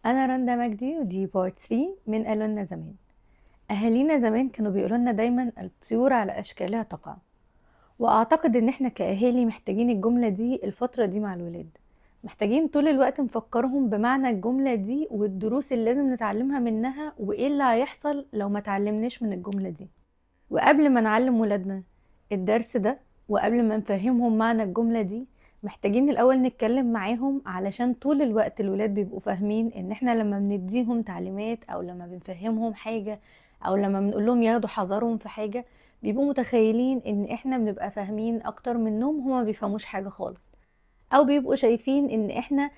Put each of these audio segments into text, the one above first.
أنا رندا مجدي، ودي part 3 من قالوا لنا زمان. أهالينا زمان كانوا بيقولوا لنا دايما الطيور على أشكالها تقع، وأعتقد إن إحنا كأهالي محتاجين الجملة دي الفترة دي مع الولاد، محتاجين طول الوقت نفكرهم بمعنى الجملة دي والدروس اللي لازم نتعلمها منها وإيه اللي هيحصل لو ما تعلمناش من الجملة دي. وقبل ما نعلم ولادنا الدرس ده وقبل ما نفهمهم معنى الجملة دي، محتاجين الأول نتكلم معاهم، علشان طول الوقت الولاد بيبقوا فاهمين إن إحنا لما بنديهم تعليمات أو لما بنفهمهم حاجة أو لما بنقول لهم ياخدوا حذرهم في حاجة، بيبقوا متخيلين إن إحنا بنبقى فاهمين أكتر منهم، هما ما بيفهموش حاجة خالص، أو بيبقوا شايفين إن إحنا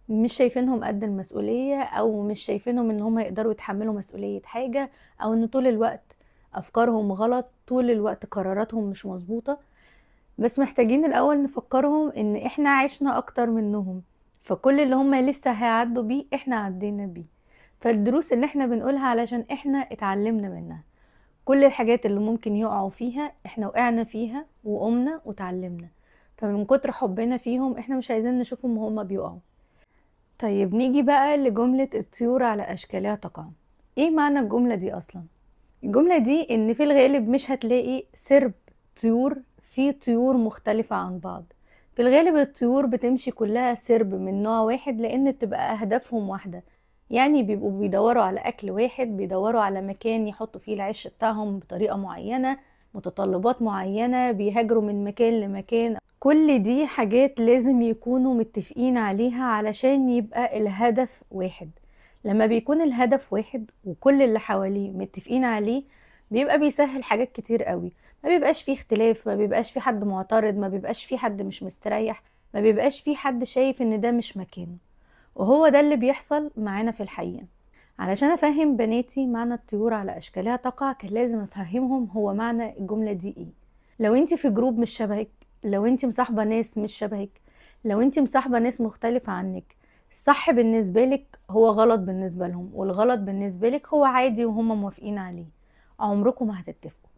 مش شايفينهم قد المسؤولية، أو مش شايفينهم إن هما يقدروا يتحملوا مسؤولية حاجة، أو إن طول الوقت أفكارهم غلط، طول الوقت قراراتهم مش مظبوطة. بس محتاجين الأول نفكرهم إن إحنا عشنا أكتر منهم، فكل اللي هم لسه هيعدوا بيه إحنا عدينا بيه، فالدروس اللي إحنا بنقولها علشان إحنا اتعلمنا منها، كل الحاجات اللي ممكن يقعوا فيها إحنا وقعنا فيها وقمنا وتعلمنا، فمن كتر حبنا فيهم إحنا مش عايزين نشوفهم وهم بيقعوا. طيب نيجي بقى لجملة الطيور على أشكالها تقع. إيه معنى الجملة دي أصلا؟ الجملة دي إن في الغالب مش هتلاقي سرب طيور في طيور مختلفة عن بعض، في الغالب الطيور بتمشي كلها سرب من نوع واحد، لأن بتبقى أهدافهم واحدة، يعني بيبقوا بيدوروا على أكل واحد، بيدوروا على مكان يحطوا فيه العش بتاعهم بطريقة معينة، متطلبات معينة، بيهاجروا من مكان لمكان. كل دي حاجات لازم يكونوا متفقين عليها علشان يبقى الهدف واحد. لما بيكون الهدف واحد وكل اللي حواليه متفقين عليه، بيبقى بيسهل حاجات كتير قوي، ما بيبقاش فيه اختلاف، ما بيبقاش فيه حد معترض، ما بيبقاش فيه حد مش مستريح، ما بيبقاش فيه حد شايف ان ده مش مكانه. وهو ده اللي بيحصل معانا في الحقيقة. علشان افهم بناتي معنى الطيور على اشكالها تقع، كان لازم افهمهم هو معنى الجملة دي ايه. لو انتي في group مش شبهك، لو انتي مصاحبة ناس مش شبهك، لو انتي مصاحبة ناس مختلفة عنك، الصح بالنسبة لك هو غلط بالنسبة لهم، والغلط بالنسبة لك هو عادي وهم موافقين عليه، عمركم ما هتتفقوا.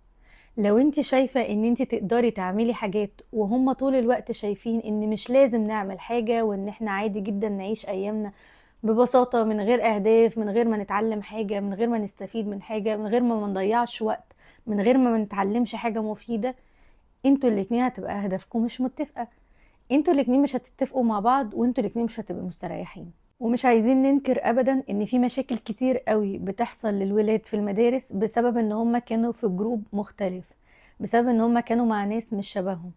لو انت شايفة ان انت تقدري تعملي حاجات وهم طول الوقت شايفين ان مش لازم نعمل حاجة، وان احنا عادي جدا نعيش ايامنا ببساطة من غير اهداف، من غير ما نتعلم حاجة، من غير ما نستفيد من حاجة، من غير ما نضيعش وقت، من غير ما نتعلمش حاجة مفيدة، انتوا الاتنين هتبقى اهدافكم مش متفقة، انتوا الاتنين مش هتتفقوا مع بعض، وانتوا الاتنين مش هتبقوا مستريحين. ومش عايزين ننكر ابدا ان في مشاكل كتير قوي بتحصل للولاد في المدارس بسبب ان هم كانوا في group مختلف، بسبب ان هم كانوا مع ناس مش شبههم.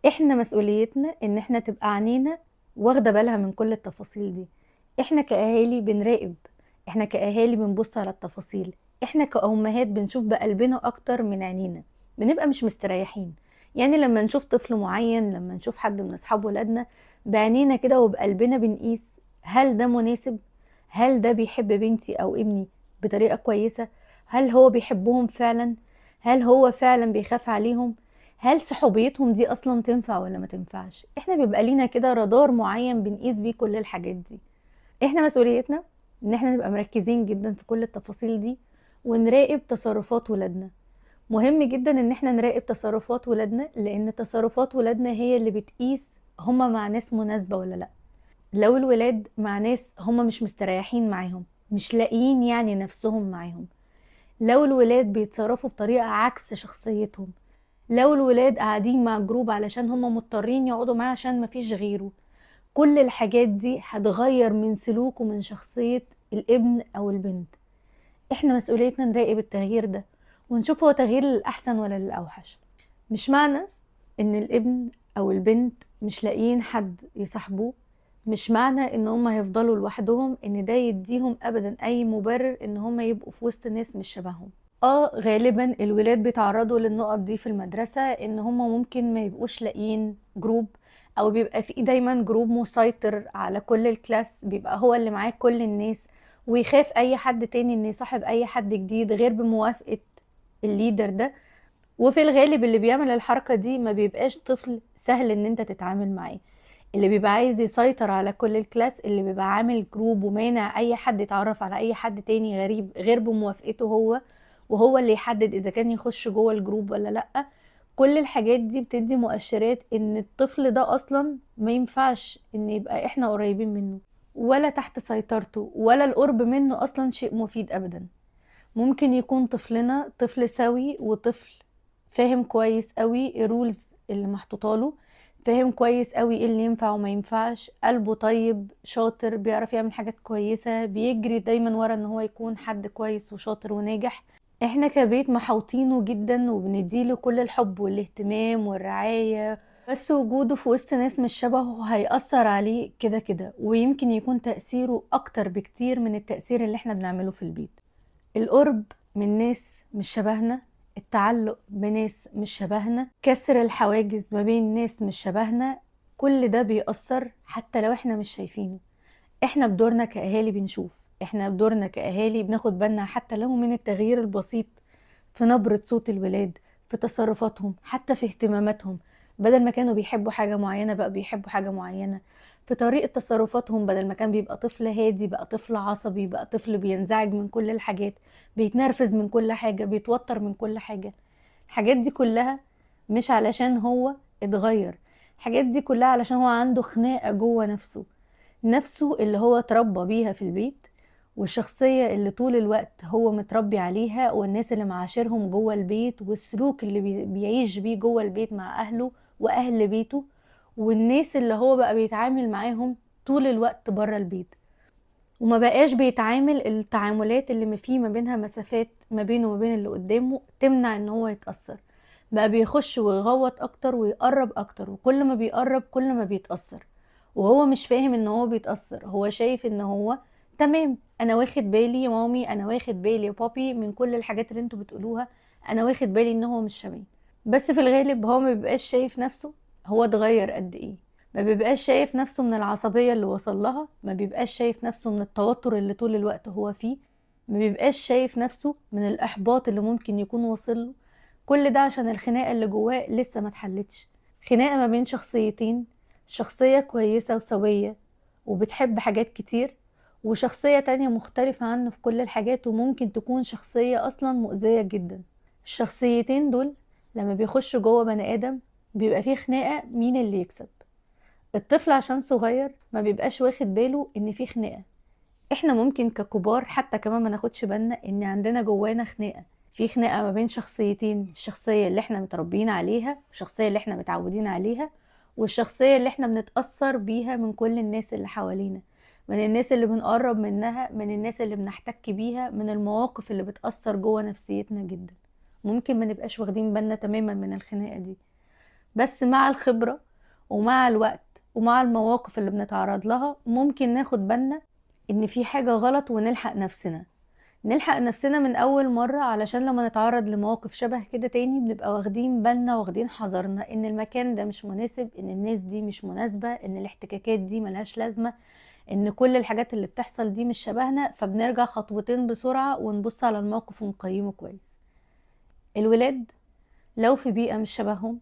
احنا مسؤوليتنا ان احنا تبقى عينينا واخده بالها من كل التفاصيل دي. احنا كأهالي بنراقب، احنا كأهالي بنبص على التفاصيل، احنا كأمهات بنشوف بقلبنا اكتر من عينينا، بنبقى مش مستريحين. يعني لما نشوف طفل معين، لما نشوف حد من اصحاب ولادنا، بعينينا كده وبقلبنا بنقيس هل ده مناسب، هل ده بيحب بنتي او ابني بطريقة كويسة، هل هو بيحبهم فعلا، هل هو فعلا بيخاف عليهم، هل صحوبيتهم دي اصلا تنفع ولا ما تنفعش. احنا بيبقى لينا كده رادار معين بنقيس بيه كل الحاجات دي. احنا مسؤوليتنا ان احنا نبقى مركزين جدا في كل التفاصيل دي ونراقب تصرفات ولادنا. مهم جدا ان احنا نراقب تصرفات ولادنا، لان تصرفات ولادنا هي اللي بتقيس هما مع ناس مناسبة ولا لا. لو الولاد مع ناس هما مش مستريحين معاهم، مش لاقيين يعني نفسهم معاهم، لو الولاد بيتصرفوا بطريقة عكس شخصيتهم، لو الولاد قاعدين مع group علشان هما مضطرين يقعدوا معاه عشان مفيش غيره، كل الحاجات دي هتغير من سلوك ومن شخصية الابن أو البنت. احنا مسؤوليتنا نراقب التغيير ده ونشوف هو تغيير للأحسن ولا للأوحش. مش معنى ان الابن أو البنت مش لاقيين حد يصاحبوه، مش معنى ان هم هيفضلوا لوحدهم ان ده يديهم ابدا اي مبرر ان هم يبقوا في وسط ناس مش شبههم. غالبا الولاد بيتعرضوا للنقط دي في المدرسة، ان هم ممكن ما يبقوش لاقيين group، او بيبقى في دايما group مسيطر على كل ال class، بيبقى هو اللي معاه كل الناس، ويخاف اي حد تاني ان يصاحب اي حد جديد غير بموافقة ال leader ده. وفي الغالب اللي بيعمل الحركة دي ما بيبقاش طفل سهل ان انت تتعامل معاه، اللي بيبقى عايز يسيطر على كل ال class، اللي بيبقى عامل group ومانع اي حد يتعرف على اي حد تاني غريب غير بموافقته هو، وهو اللي يحدد اذا كان يخش جوه ال group ولا لا. كل الحاجات دي بتدي مؤشرات ان الطفل ده اصلا ما ينفعش ان يبقى احنا قريبين منه. ولا تحت سيطرته ولا القرب منه أصلا شيء مفيد أبدا. ممكن يكون طفلنا طفل سوي وطفل فاهم كويس قوي ال rules اللي محطوطاله، فاهم كويس قوي ايه اللي ينفع وما ينفعش، قلبه طيب، شاطر، بيعرف يعمل حاجات كويسة، بيجري دايما ورا ان هو يكون حد كويس وشاطر وناجح. احنا كبيت محوطينه جدا وبنديله كل الحب والاهتمام والرعاية، بس وجوده في وسط ناس مش شبهه هيأثر عليه كده كده، ويمكن يكون تأثيره أكتر بكتير من التأثير اللي احنا بنعمله في البيت. القرب من ناس مش شبهنا، التعلق بناس مش شبهنا، كسر الحواجز ما بين ناس مش شبهنا، كل ده بيأثر حتى لو احنا مش شايفينه. احنا بدورنا كأهالي بنشوف، احنا بدورنا كأهالي بناخد بالنا حتى لو من التغيير البسيط في نبرة صوت الولاد، في تصرفاتهم، حتى في اهتماماتهم. بدل ما كانوا بيحبوا حاجة معينة بقى بيحبوا حاجة معينة، في طريقة تصرفاتهم بدل ما كان بيبقى طفل هادي بقى طفل عصبي، بقى طفل بينزعج من كل الحاجات، بيتنرفز من كل حاجة، بيتوتر من كل حاجة. الحاجات دي كلها مش علشان هو اتغير، الحاجات دي كلها علشان هو عنده خناقة جوه نفسه، نفسه اللي هو اتربى بيها في البيت، والشخصية اللي طول الوقت هو متربي عليها، والناس اللي معاشرهم جوه البيت، والسلوك اللي بيعيش بيه جوه البيت مع أهله وأهل بيته، والناس اللي هو بقى بيتعامل معاهم طول الوقت بره البيت، وما بقاش بيتعامل التعاملات اللي فيه ما بينها مسافات ما بينه وما بين اللي قدامه تمنع ان هو يتأثر. بقى بيخش ويغوط اكتر ويقرب اكتر، وكل ما بيقرب كل ما بيتأثر، وهو مش فاهم ان هو بيتأثر. هو شايف ان هو تمام، انا واخد بالي يا مامي، انا واخد بالي يا بابي من كل الحاجات اللي انتوا بتقولوها، انا واخد بالي ان هو مش شبهي. بس في الغالب هو ما بيبقاش شايف نفسه هو اتغير قد ايه، ما بيبقاش شايف نفسه من العصبية اللي وصل لها، ما بيبقاش شايف نفسه من التوتر اللي طول الوقت هو فيه، ما بيبقاش شايف نفسه من الإحباط اللي ممكن يكون وصل له. كل ده عشان الخناقة اللي جواه لسه ما اتحلتش، خناقة ما بين شخصيتين، شخصية كويسة وسوية وبتحب حاجات كتير، وشخصية تانية مختلفة عنه في كل الحاجات، وممكن تكون شخصية أصلا مؤذية جدا. الشخصيتين دول لما بيخشوا جوه بني آدم بيبقى فيه خناقة مين اللي يكسب. الطفل عشان صغير ما بيبقاش واخد باله ان في خناقة، احنا ممكن ككبار حتى كمان ما ناخدش بالنا ان عندنا جوانا خناقة، في خناقة ما بين شخصيتين، الشخصية اللي احنا متربيين عليها، الشخصية اللي احنا متعودين عليها، والشخصية اللي احنا بنتأثر بيها من كل الناس اللي حوالينا، من الناس اللي بنقرب منها، من الناس اللي بنحتك بيها، من المواقف اللي بتأثر جوه نفسيتنا جدا. ممكن ما نبقاش واخدين بالنا تماما من الخناقة دي، بس مع الخبرة ومع الوقت ومع المواقف اللي بنتعرض لها ممكن ناخد بالنا ان في حاجة غلط ونلحق نفسنا، نلحق نفسنا من اول مرة، علشان لما نتعرض لمواقف شبه كده تاني بنبقى واخدين بالنا واخدين حذرنا ان المكان ده مش مناسب، ان الناس دي مش مناسبة، ان الاحتكاكات دي ملهاش لازمة، ان كل الحاجات اللي بتحصل دي مش شبهنا. فبنرجع خطوتين بسرعة ونبص على الموقف ونقيمه كويس. الولاد لو في بيئة مش شبههم،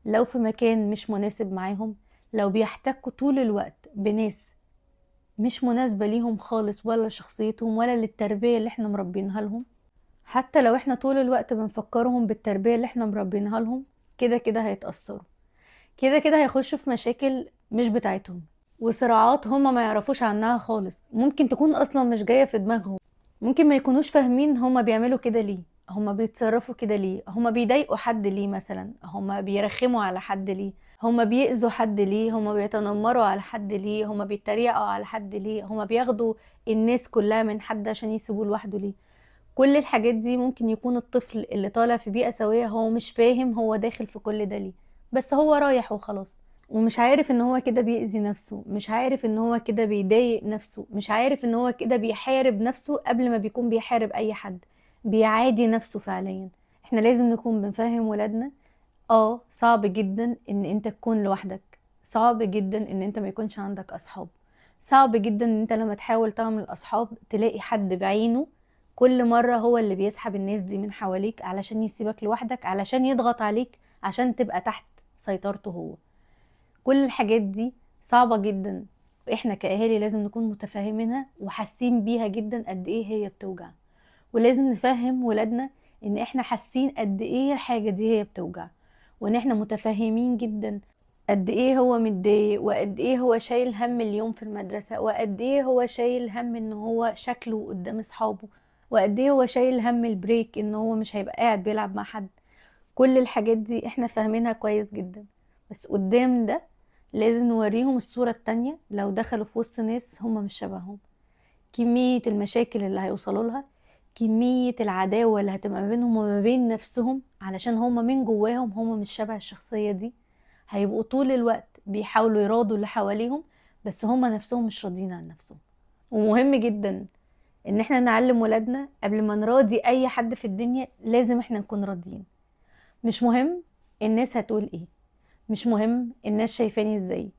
لو في مكان مش مناسب معاهم، لو بيحتكوا طول الوقت بناس مش مناسبة ليهم خالص، ولا لشخصيتهم ولا للتربية اللي احنا مربينها لهم، حتى لو احنا طول الوقت بنفكرهم بالتربية اللي احنا مربينها لهم، كده كده هيتأثروا، كده كده هيخشوا في مشاكل مش بتاعتهم وصراعات هما ما يعرفوش عنها خالص، ممكن تكون اصلا مش جاية في دماغهم، ممكن ما يكونوش فاهمين هما بيعملوا كده ليه، هما بيتصرفوا كده ليه، هما بيضايقوا حد ليه مثلا، هما بيرخموا على حد ليه، هما بيأذوا حد ليه، هما بيتنمروا على حد ليه، هما بيتريقوا على حد ليه، هما بياخدوا الناس كلها من حد عشان يسيبوه لوحده ليه. كل الحاجات دي ممكن يكون الطفل اللي طالع في بيئة سوية هو مش فاهم هو داخل في كل ده ليه، بس هو رايح وخلاص، ومش عارف ان هو كده بيأذي نفسه، مش عارف ان هو كده بيضايق نفسه، مش عارف ان هو كده بيحارب نفسه قبل ما بيكون بيحارب اي حد، بيعادي نفسه فعليا. احنا لازم نكون بنفهم ولادنا، صعب جدا ان انت تكون لوحدك، صعب جدا ان انت ما يكونش عندك اصحاب، صعب جدا ان انت لما تحاول تعمل اصحاب تلاقي حد بعينه كل مرة هو اللي بيسحب الناس دي من حواليك علشان يسيبك لوحدك، علشان يضغط عليك، عشان تبقى تحت سيطرته هو. كل الحاجات دي صعبة جدا، واحنا كأهالي لازم نكون متفاهمينها وحاسين بيها جدا قد ايه هي بتوجع، ولازم نفهم ولادنا ان احنا حاسين قد ايه الحاجة دي هي بتوجع، وان احنا متفاهمين جدا قد ايه هو متضايق، وقد ايه هو شايل هم اليوم في المدرسة، وقد ايه هو شايل هم ان هو شكله قدام اصحابه، وقد ايه هو شايل هم ال break ان هو مش هيبقى قاعد بيلعب مع حد. كل الحاجات دي احنا فاهمينها كويس جدا، بس قدام ده لازم نوريهم الصورة التانية. لو دخلوا في وسط ناس هم مش شبههم، كمية المشاكل اللي هيوصلوا لها، كمية العداوة اللي هتبقى ما بينهم وما بين نفسهم، علشان هم من جواهم هم مش شبه الشخصية دي. هيبقوا طول الوقت بيحاولوا يراضوا اللي حواليهم، بس هم نفسهم مش راضيين عن نفسهم. ومهم جدا ان احنا نعلم ولادنا قبل ما نراضي اي حد في الدنيا لازم احنا نكون راضيين. مش مهم الناس هتقول ايه، مش مهم الناس شايفاني ازاي،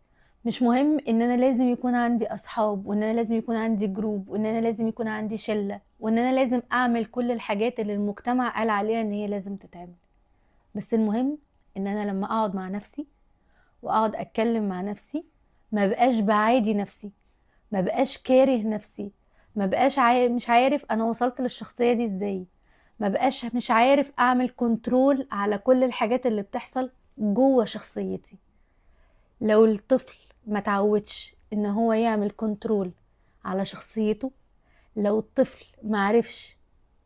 مش مهم ان انا لازم يكون عندي اصحاب، وان انا لازم يكون عندي group، وان انا لازم يكون عندي شلة، وان انا لازم اعمل كل الحاجات اللي المجتمع قال عليها ان هي لازم تتعمل. بس المهم ان انا لما اقعد مع نفسي واقعد اتكلم مع نفسي، ما بقاش بعادي نفسي، ما بقاش كاره نفسي، ما بقاش مش عارف انا وصلت للشخصية دي ازاي، ما بقاش مش عارف اعمل control على كل الحاجات اللي بتحصل جوه شخصيتي. لو الطفل ما تعودش ان هو يعمل control على شخصيته، لو الطفل ما عرفش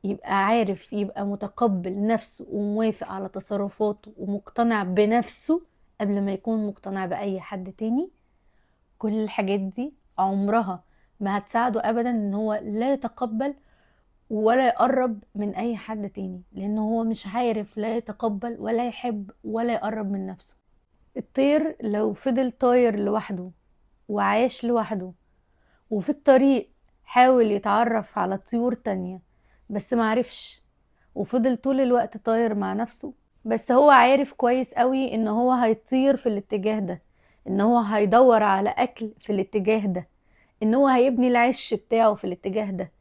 يبقى عارف يبقى متقبل نفسه وموافق على تصرفاته ومقتنع بنفسه قبل ما يكون مقتنع بأي حد تاني، كل الحاجات دي عمرها ما هتساعده أبدا ان هو لا يتقبل ولا يقرب من أي حد تاني، لأن هو مش عارف لا يتقبل ولا يحب ولا يقرب من نفسه. الطير لو فضل طاير لوحده وعاش لوحده، وفي الطريق حاول يتعرف على طيور تانية بس معرفش، وفضل طول الوقت طاير مع نفسه، بس هو عارف كويس قوي ان هو هيطير في الاتجاه ده، ان هو هيدور على اكل في الاتجاه ده، ان هو هيبني العش بتاعه في الاتجاه ده،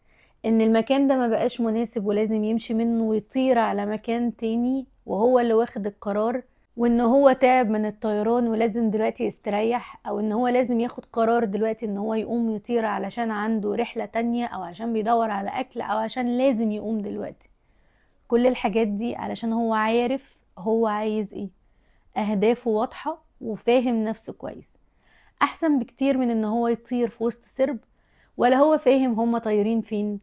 ان المكان ده ما بقاش مناسب ولازم يمشي منه ويطير على مكان تاني، وهو اللي واخد القرار، وان هو تعب من الطيران ولازم دلوقتي يستريح، او ان هو لازم ياخد قرار دلوقتي ان هو يقوم يطير علشان عنده رحلة تانية، او عشان بيدور على اكل، او عشان لازم يقوم دلوقتي. كل الحاجات دي علشان هو عارف هو عايز ايه، اهدافه واضحة وفاهم نفسه كويس، احسن بكتير من ان هو يطير في وسط سرب ولا هو فاهم هما طايرين فين،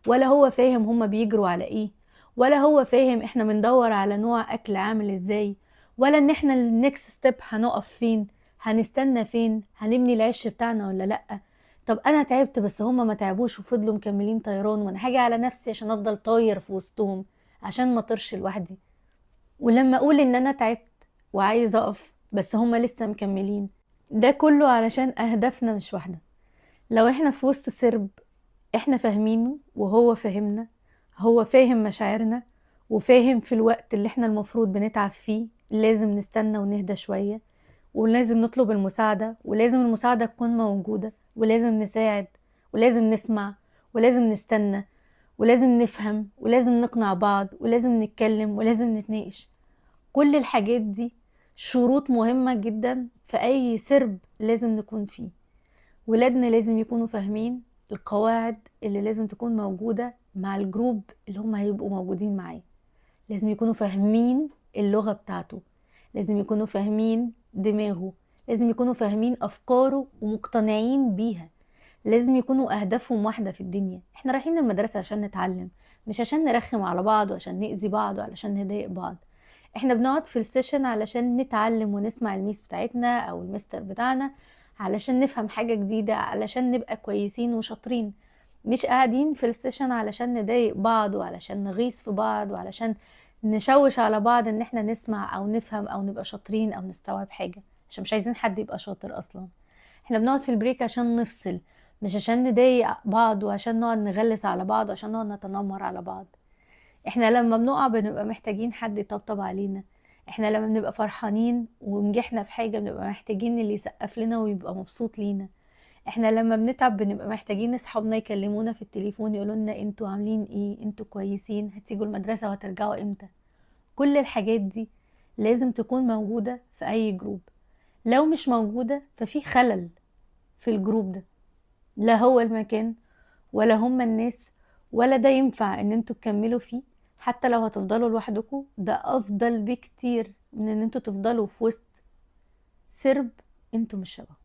ولا هو فاهم هما بيجروا على ايه، ولا هو فاهم احنا بندور على نوع اكل عامل ازاي، ولا ان احنا ال next step هنقف فين، هنستنى فين، هنبني العش بتاعنا ولا لا. طب انا تعبت بس هما ما تعبوش وفضلوا مكملين طيران، وانا هاجي على نفسي عشان افضل طاير في وسطهم عشان ما اطيرش لوحدي. ولما اقول ان انا تعبت وعايز اقف بس هما لسه مكملين، ده كله علشان اهدافنا مش واحده. لو احنا في وسط سرب احنا فاهمينه وهو فاهمنا، هو فاهم مشاعرنا وفاهم في الوقت اللي احنا المفروض بنتعب فيه لازم نستنى ونهدى شوية، ولازم نطلب المساعدة، ولازم المساعدة تكون موجودة، ولازم نساعد، ولازم نسمع، ولازم نستنى، ولازم نفهم، ولازم نقنع بعض، ولازم نتكلم، ولازم نتناقش. كل الحاجات دي شروط مهمة جدا في أي سرب لازم نكون فيه. ولادنا لازم يكونوا فاهمين القواعد اللي لازم تكون موجودة مع ال group اللي هم هيبقوا موجودين معاه، لازم يكونوا فاهمين اللغة بتاعته، لازم يكونوا فاهمين دماغه، لازم يكونوا فاهمين أفكاره ومقتنعين بيها، لازم يكونوا أهدافهم واحدة في الدنيا. احنا رايحين المدرسة عشان نتعلم، مش عشان نرخم على بعض وعشان نأذي بعض وعشان نضايق بعض. احنا بنقعد في ال session علشان نتعلم ونسمع ال miss بتاعتنا او المستر بتاعنا، علشان نفهم حاجة جديدة، علشان نبقى كويسين وشاطرين، مش قاعدين في ال session علشان نضايق بعض وعلشان نغيظ في بعض وعلشان نشوش على بعض ان احنا نسمع او نفهم او نبقى شاطرين او نستوعب حاجة، عشان مش عايزين حد يبقى شاطر اصلا. احنا بنقعد في ال break عشان نفصل، مش عشان نضايق بعض وعشان نقعد نغلس على بعض وعشان نقعد نتنمر على بعض. احنا لما بنقع بنبقى محتاجين حد يطبطب علينا، احنا لما بنبقى فرحانين ونجحنا في حاجة بنبقى محتاجين اللي يسقف لنا ويبقى مبسوط لينا، احنا لما بنتعب بنبقى محتاجين اصحابنا يكلمونا في التليفون يقولوا لنا انتوا عاملين ايه، انتوا كويسين، هتيجوا المدرسة وهترجعوا امتى. كل الحاجات دي لازم تكون موجودة في اي group. لو مش موجودة ففي خلل في ال group ده، لا هو المكان ولا هم الناس ولا ده ينفع ان انتوا تكملوا فيه. حتى لو هتفضلوا لوحدكم ده افضل بكتير من ان انتوا تفضلوا في وسط سرب انتوا مش شبهه.